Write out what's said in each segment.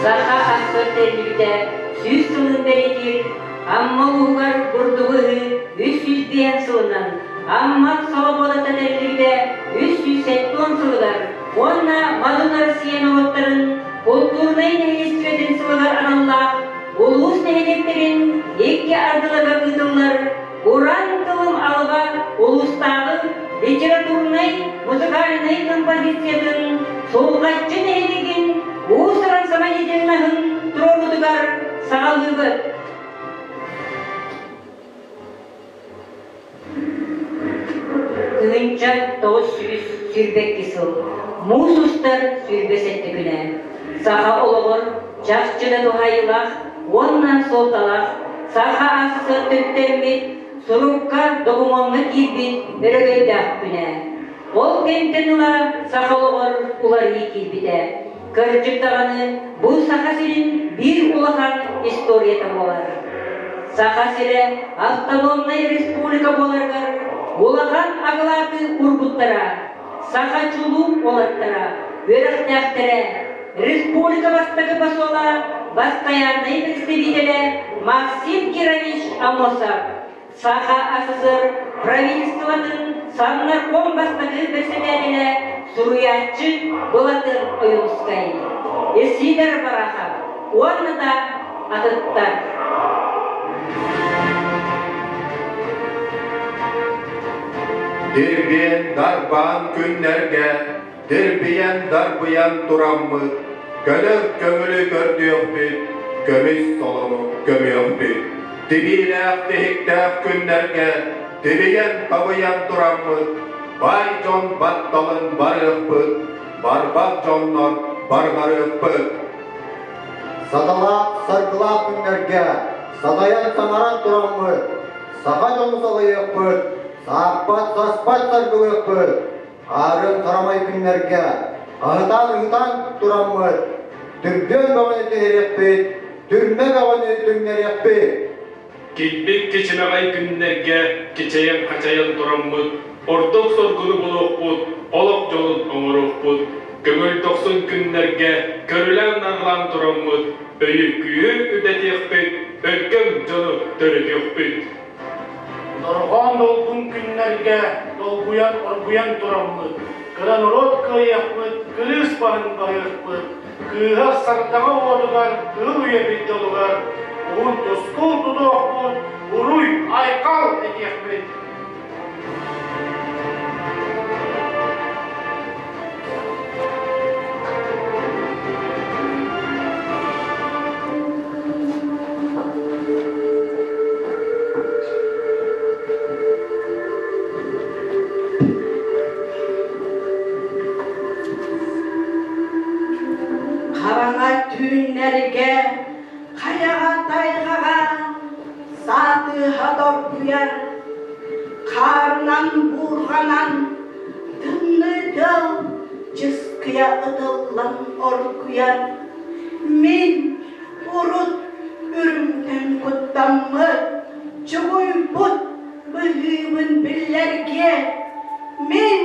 Саха АССР тэриллибитэ 100 сылын бэлиэтиир Амма улууһугар бурдугу ыһыы 305 сылынан, Амма Солобуодата тэриллибитэ 370 сылыгар уонна Мадун Россия норуоттарын култуурунай нэһилиэстибэтин сылыгар аналлаах улуус нэһилиэктэрин икки ардыларыгар ыытыллар Уран тылым алыба улуустааҕы литературнай музыкальнай композициятын Сулҕаччы нэһилиэгин уус-уран самодеятельноһын туруорутугар саҕалыыбыт. 1922 сыл муус устар 27 күнэ саха олоҕор чахчы да туһаайыылаах уонна суолталаах Саха АССР төрүттэммит сурукка докумуоҥҥа киирбит өрөгөйдөөх күнэ. Ол кэмтэн ыла саха олоҕор уларыйыы киирбитэ. Кырдьык даҕаны, бу Саха сирин биир улахан историята буолар. Саха сирэ автономнай республика буоларыгар улахан акылааты уурбуттара, саха чулуу уолаттара, үөрэхтээхтэрэ, республика бастакы посола, бастайааннай представителэ Максим Кирович Амосов, Саха АССР правительствотын Совнарком бастакы председателэ, суруйааччы Былатыр Ойуунускай, Исидор Барахов уонна да атыттар. Дирбиэн дарбаан күннэргэ дирбийэн дарбыйан тураммыт, көнөр көҥүлү көрдүөхпүт, көмүс солону көмүөхпүт. Тибиилээх тиһиктээх күннэргэ тибийэн-табыйан тураммыт, баай дьон батталын барыахпыт, барбах дьоннор барҕарыахпыт. Саталаах, саргылаах күннэргэ сатайан саҥаран тураммыт, саха дьону салайыахпыт, сааппат, саспат саргылыахпыт. Хаарын харамай күннэргэ хаһытаан-ыһытаан тураммыт, түргэн бөҕөнү түһэриэхпит, түрмэ бөҕөнү түҥнэриэхпит. Килбик кичимэҕэй күннэргэ кичэйэн-хачайан тураммыт, ордук соргуну булуохпут, олох дьолун оҥоруохпут. Көҥүл дохсун күннэргэ көрүлээн-нарылаан тураммыт, өйү-күүһү үрдэтиэхпит, өлгөм дьону төрүтүөхпүт. Дорҕоон долгун күннэргэ долгуйан оргуйан тураммыт, кыра норуот кыайыахпыт, кырыыс баһын баһыахпыт, кыыһар сардаҥа уотугар кыыл үйэбит дьолугар уһун тускул тутуохпут, уруй, айхал этиэхпит. Хараҥа түүннэргэ хайаҕа тайҕаҕа саатыһа доргуйар, хаарынан буурҕанан тымныы тыал чыскыйа ытыллан оргуйар. Мин урут үрүҥтэн куттаммыт, чугуйбут быһыыбын биллэргэ мин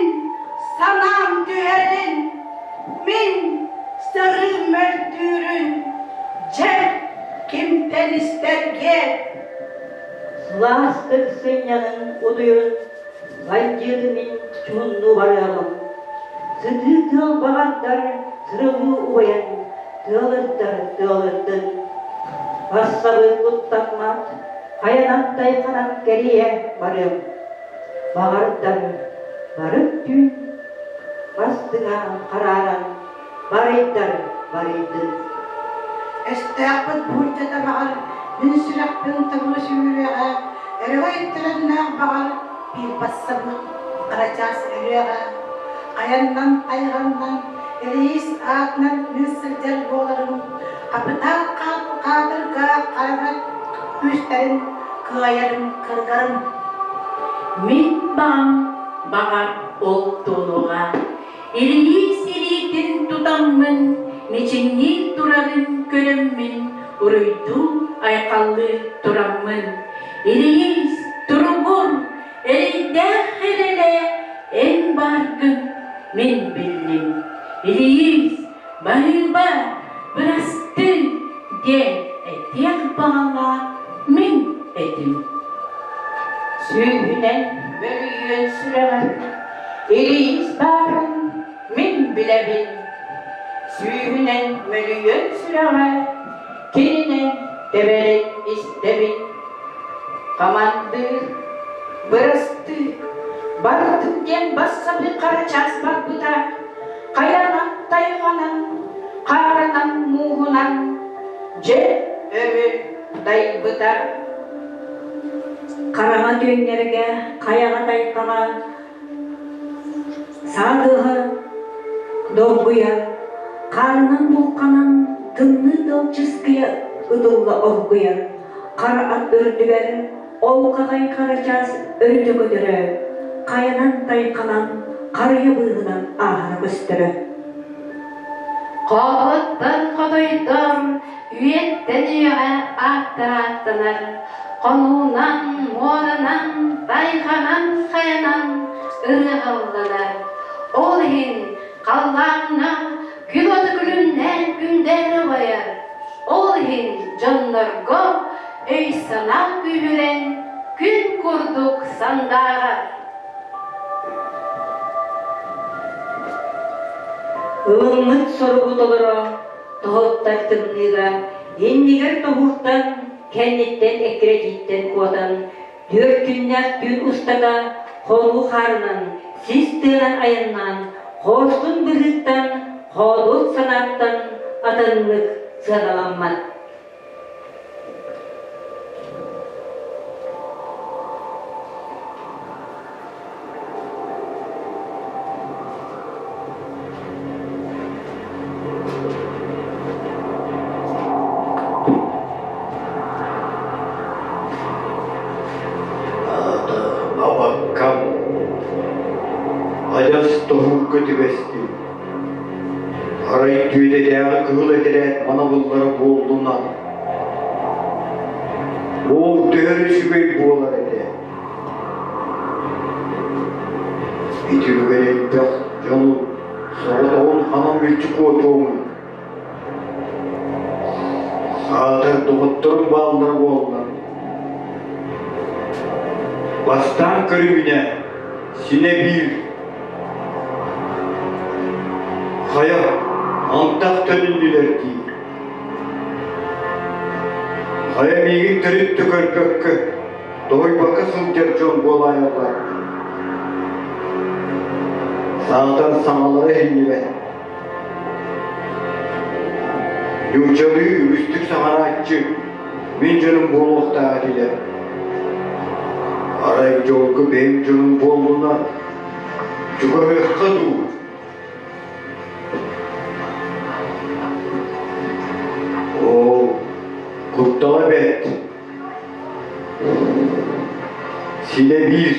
санаам түһэрин, мин сырыым мөлтүүрүн дьэ кимтэн истэргэ Сылаастык сынньанын утуйун, бандьыыты мин чуһуннуу барыаҕым. Сытыы тыал баҕардар сырылыы убайан, тыалырдар тыалырдын. Бассабыт куттаммат, хайанан тайханан кэрийэ барыам. Баҕардар барык түүн бастыҥа харааран барыйдар барыйдын. Өстөөхпүт буурдата баҕар, мин сүрэхпин тобулу сүүрүөҕэ, өрөгөй төлөннөөх баҕар, биир бассабыт кырачаас өлүөҕэ. Айаннан тайҕаннан, Илиис аатынан мин сылдьар буоларым, хапытаал хаатырга хараҥа күүстэрин кыайарым, кыргарым. Мин баҕам баҕар ол туолуоҕа Илии силиитин тутаммын, мичиҥнии турарын көрөммүн, уруйдуу, айхаллыы тураммын. Илиис, туругур, эрэйдээх эрэлэ эн бааргын мин биллим. Илиис, баһыыба, бырастыы. Бырастыы диэн этиэх баҕалаах мин этим. Сүүһүнэн мөлүйүөн сүрэҕэр Илиис баарын мин билэбин. Сүүһүнэн мөлүйүөн сүрэҕэ кининэн тэбэрин истэбин. Хамандыыр, бырастыы, бардым диэн бассабыык хара чаас барбыта, хайанан тайҕанан, хаарынан мууһунан, дьэ өрө дайбыта. Хараҥа түүннэргэ хайаҕа тайҕаҕа саа тыаһа долгуйар, хаарынан булканан тымныы тыл чыскыйа ытылла оргуйар, хара ат үрдүгэр ол хахай харачаас өрүтэ көтөрө, хайанан тайханан харыйа быыһынан ааһара көстөрө. Хоһуттан хотойдор үйэттэн үйэҕэ ааттар ааттанар, хонуунан, муоранан, тайҕанан, хайанан ырыаҕалланар. Ол иһин халлааҥҥа күн уота күлүмнээн күндээр убайар. Ол иһин дьоннорго өй-санаа күүһүрэн күн курдук сандаарар. Ылыммыт соругу толоро тоһуттар тымныыга иннигэр тоһууртан, кэнниттэн эккирэтииттэн куотан, түөрт күннээх түүн устата хонуу хаарынан, сис тыанан айаннаан, хорсун быһыыттан, хоодуот санааттан атыннык сыаналаммат. Абаккам, адьас тоһуурга түбэстим. Арай түөтэтээҕи кыһыл этэрээт манабыллара буоллунар. Ол төһө үчүгэй буолар этэ. Ити үлүгэр элбэх дьону соҕотоҕун ханан мүлчү куотуоҥуй? Саатар доҕотторум бааллара буоллар. Бастаан көрүмүнэ, синэ биир. Хайа, антах төнүннүлэр дии. Хайа миигин төрүт да көрбөккө, тоһуйбакка сылдьар дьон буолаайаллар. Саатар саҥалара иһиллибэт. Ньууччалыы үгүстүк саҥарааччы мин дьонум буолуохтаах этилэр. Арай дьолго бэйэм дьонум буоллунар, чугаһыахха дуу? Оо, куттала бэрт. Синэ биир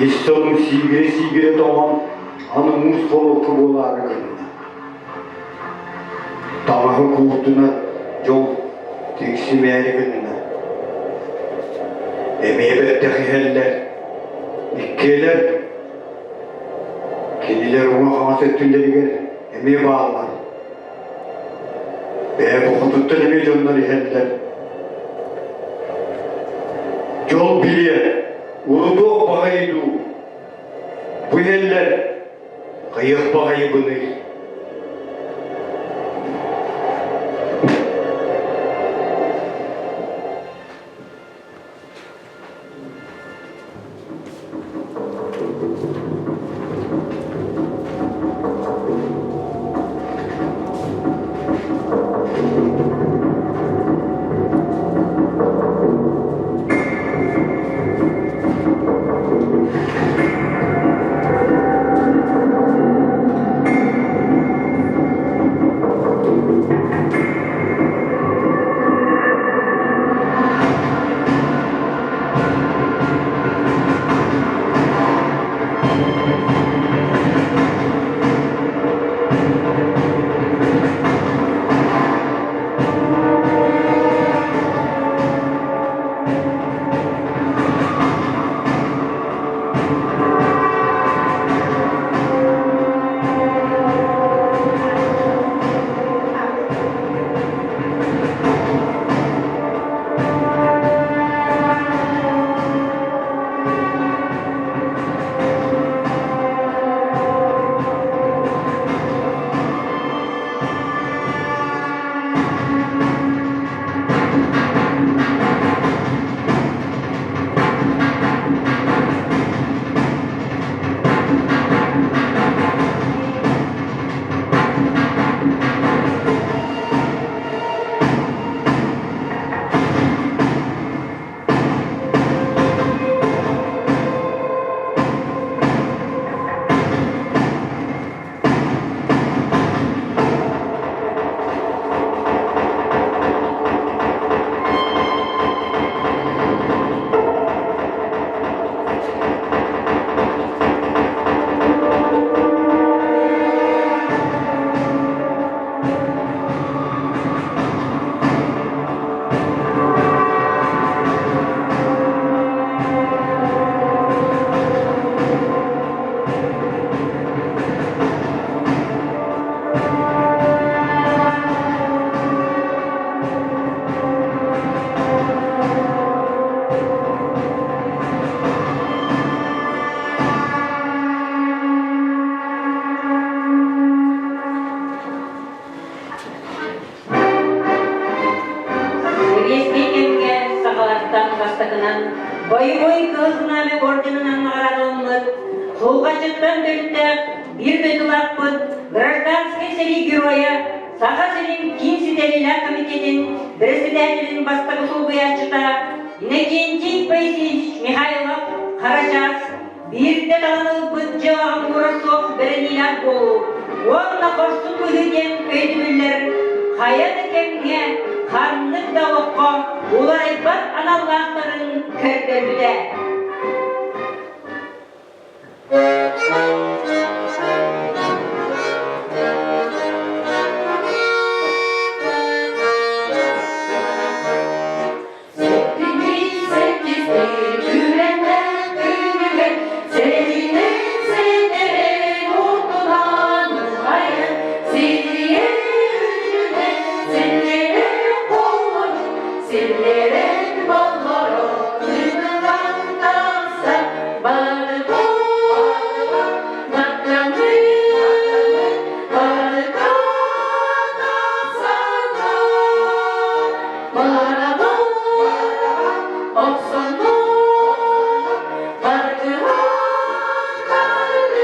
Ис сонун сиигирэ-сиигирэ тоҥон, аны муус холуокка буолаары гынна. Таҥаһы куурдуна дьол тиксимээри гынна. Эмиэ бэртэх иһэллэр. Иккиэлэр кинилэр уҥа-хаҥас өттүлэригэр эмиэ бааллар. Бэйэ бохотуттан эмиэ дьоннор иһэллэр. Дьол билиэ, урутуох баҕайы дуу. Бу иһэллэр, хайыах баҕайыбыный? Сулҕаччыттан төрүттээх биир дойдулаахпыт, гражданскай сэрии геройа, Саха сирин киин ситэриилээх комитетин председателин бастакы солбуйааччыта Иннокентий Поисеевич Михайлов Харачаас биирдэ талан ылбыт дьыалаҕа муҥура суох бэриниилээх буолуу уонна хорсун быһыы диэн өйдөбүллэр хайа да кэмҥэ ханнык да олоххо уларыйбат аналлаахтарын көрдөрбүтэ. Силлерин боллоро тыынынан тахсар барыта маттаныы барыта тахсанар барабан охсоннор бардылар бардылар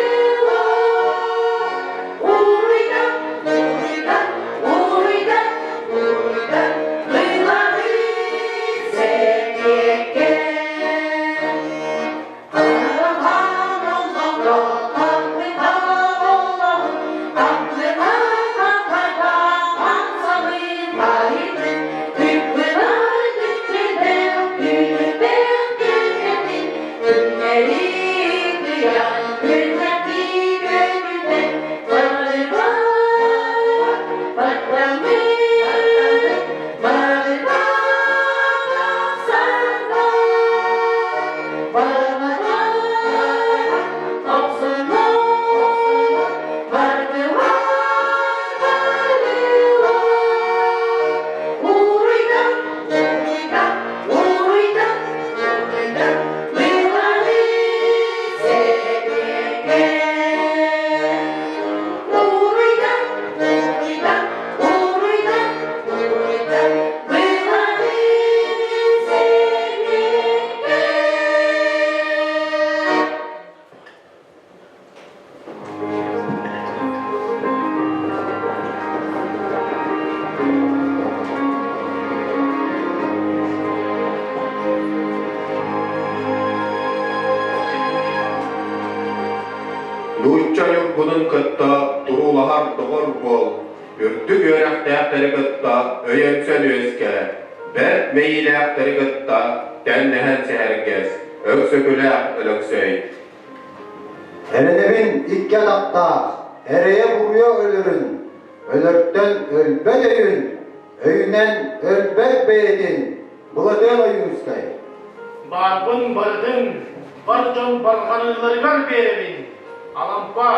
уруйдан уруйдан уруйдан уруйдан Быйлары сэниэккэ Харахан олоҕо таптыта олоҕун таптыта хатата хамсалын байытын Тыппынар түттүнэх түнүпэх түгэтин Түннэри кыйан күннэти көнүтэн Барыба баттаммыт барыта тахсарда барбата охсуннар бардылар бардылар уруйдан уруйдан уруйдан уруйдан быылары сэбиэккэ Уруйдан, уруйдан, уруйдан, уруйдан, быылары сэбиэккэ. Нуучча ньургунун кытта туруулаһар доҕор буол, үрдүк үөрэхтээхтэри кытта өйөнсөн үөскээ, бэрт мэйиилээхтэри кытта тэннэһэн сэһэргэс, Өксөкүлээх Өлөксөй. Эрэнэбин икки атахтаах, эрэйэ-буруйа өлөрүн, өлөртөн өлбөт өйүн, өйүнэн өлбөт бэйэтин Былатыан Ойуунскай. Баарбын барытын бар дьон барҕарыыларыгар биэрэбин. Алампа.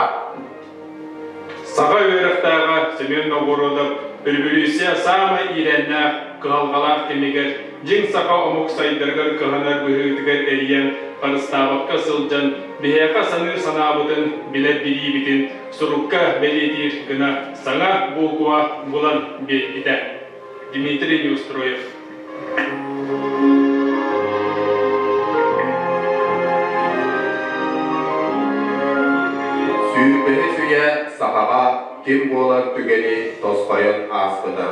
Саха үөрэхтээҕэ Семен Новгородов өрөбөлүүссүйэ саамай иирэннээх, кыһалҕалаах кэмигэр дьиҥ саха омук сайдарыгар кыһанар быһыытыгар эрийэн, харыстаабакка сылдьан, биһиэхэ саныыр санаабытын, билэр билиибитин сурукка бэлиэтиир гына саҥа буукуба булан биэрбитэ. Дмитрий Неустроев. Сүүрбэһис үйэ сахаҕа ким буолар түгэни тосхойон ааспыта.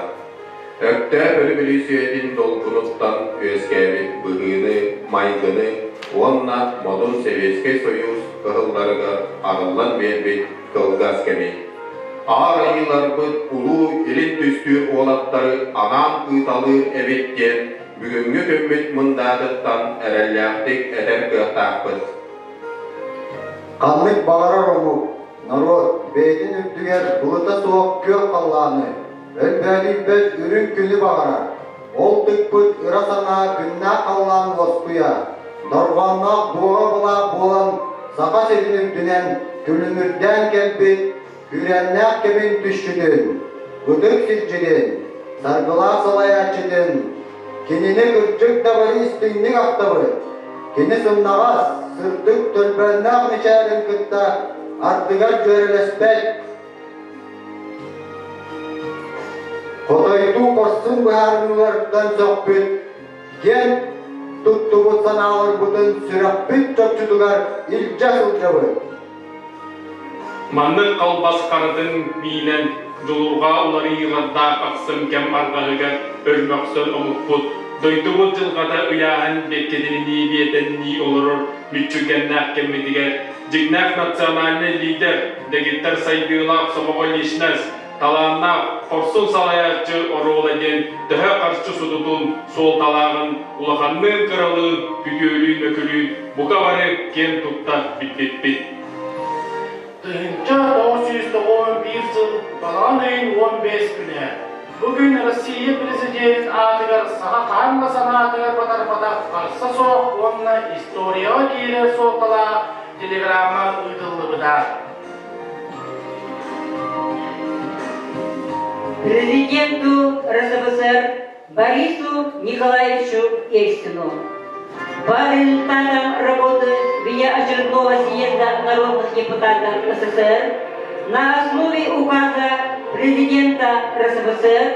Өктөөп өрөбөлүүссүйэтин долгунуттан үөскээбит быһыыны, майгыны уонна модун Сэбиэскэй Сойуус кыһылларыгар арыллан биэрбит кылгас кэми Аар айыыларбыт улуу илин түстүүр уолаттары анаан ыыталыыр эбит диэн бүгүҥҥү күммүт мындаатыттан эрэллээхтик этэр кыахтаахпыт. Ханнык баҕарар омук, норуот бэйэтин үрдүгэр былыта суох күөх халлааны, өлбөөдүйбэт үрүҥ күнү баҕарар. Ол тыкпыт ыра санаа күннээх халлаан уоскуйа, дорҕоонноох дуоҕа былаах буолан Саха сирин үрдүнэн күлүмүрдээн кэлбит күүрээннээх кэмин түсчүтүн, ытык сирдьитин, саргылаах салайааччытын, кинини кырдьык да бары истиҥник ахтабыт. Кини сымнаҕас, сырдык төлбөөннөөх мичээрин кытта ардыгар дьүөрэлэспэт, Хотойдуу хорсун быһаарыныыларыттан сөхпүт, диэн туттубут санааларбытын сүрэхпит чопчутугар илдьэ сылдьабыт. Маннык халбас харатын миинэн дьулурҕа уларыйыылардаах ахсым кэм арҕаһыгар өр мөхсөн омукпут, дойдубут дьылҕата ыйааһын биэккэтинии биэтэннии олорор мүччүргэннээх кэммитигэр дьиҥнээх национальнай лидер, дэгиттэр сайдыылаах сомоҕо личность, талааннаах, хорсун салайааччы оруола диэн төһө харчы сутутун, суолталааҕын улаханныын-кыралыын, үтүөлүүн-мөкүлүүн бука бары киэн тутта билбиппит. 1991 сыл балаҕан ыйын 15 күнэ. Бу күн Россия Президенин аатыгар саха хаһан да санаатыгар батарбатах харса суох уонна историяҕа киирэр суолталаах телеграмма ыытыллыбыта. Президенту РСФСР Борису Николаевичу Ельцину. По результатам работы внеочередного съезда народных депутатов СССР на основе указа президента РСФСР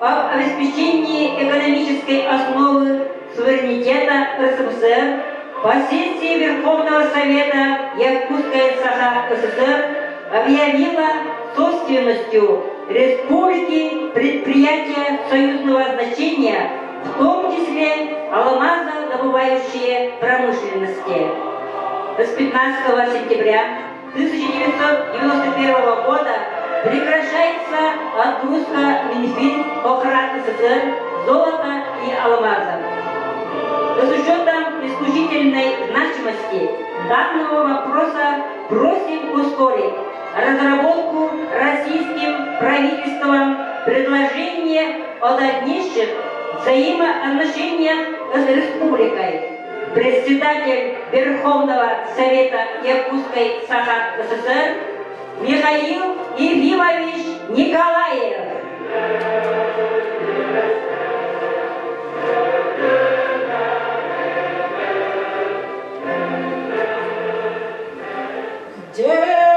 об обеспечении экономической основы суверенитета РСФСР по сессии Верховного Совета Якутская Саха СССР объявила собственностью республики предприятия союзного значения, в том числе алмазодобывающие промышленности. С 15 сентября 1991 года прекращается отгрузка Минфин охраны СССР золота и алмазов. С учетом исключительной значимости данного вопроса просим ускорить разработку российским правительством предложения о дальнейших взаимоотношениях с республикой. Председатель Верховного Совета Якутской Саха СССР Михаил Ефимович Николаев. Бүгүн үтүө күммүт үммүтэн.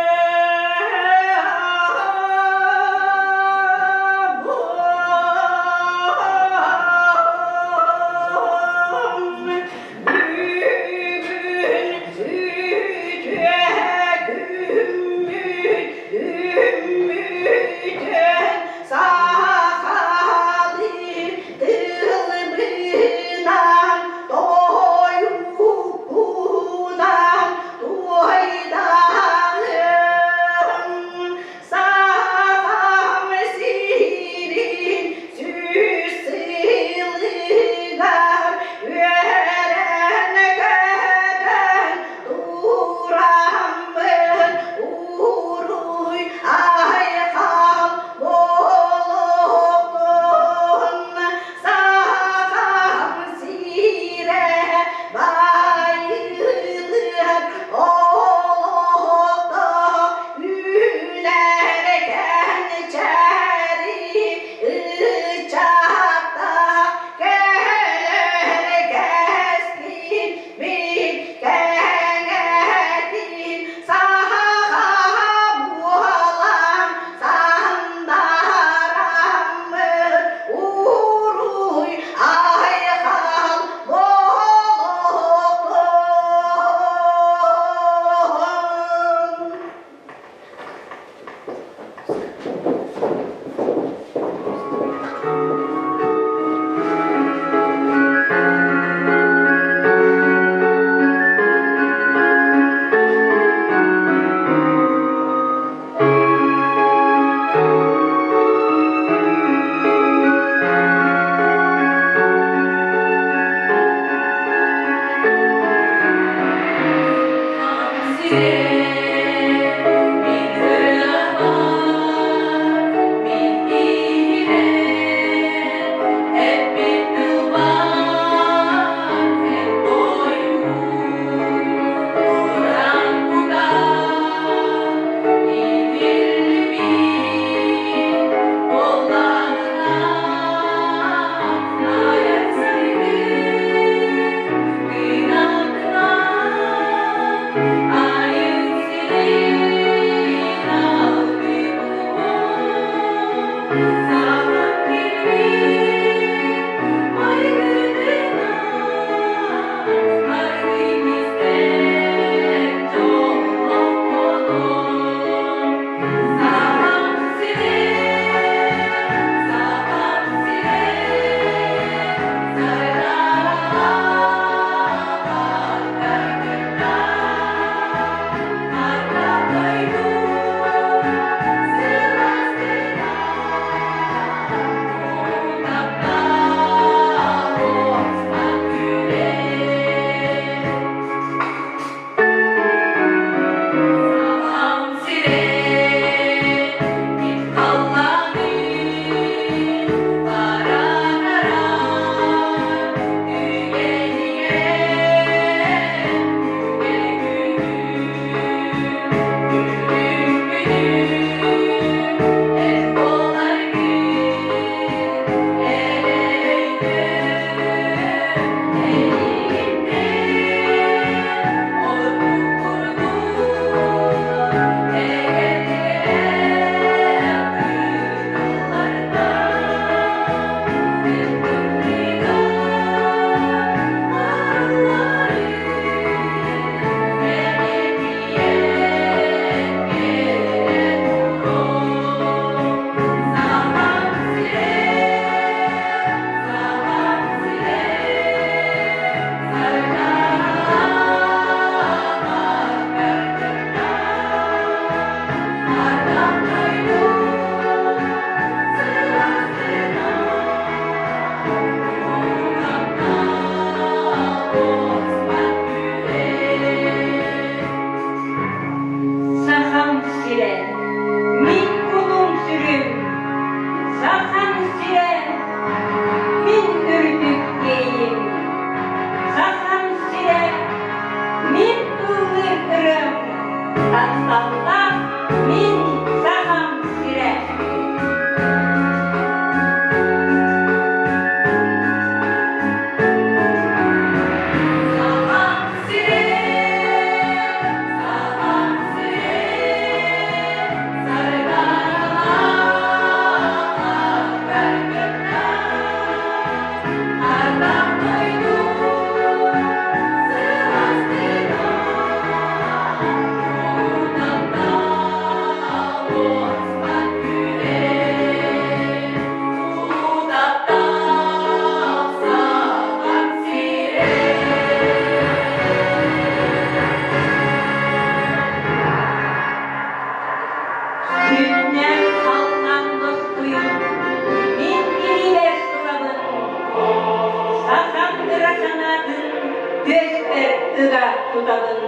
ыга тутабын.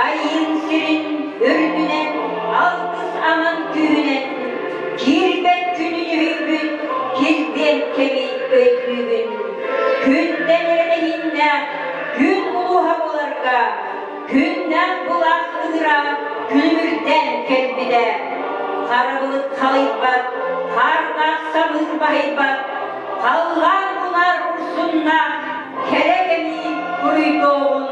Айыым сирин үрдүнэн алгыс аман күүһүнэн киирбэт күнү дьүһүйбүт килбиэн кэми өйдүүбүн. Күнтэн эрэһииннээх күн улууһа буоларга күннээх былаах ыҥыра күлүмүрдээн кэлбитэ. Хара былыт халыйбат, хаардаах самыыр баһыйбат, халлаан мунаар урсуннаах кэрэ кэми уруйдуоҕун.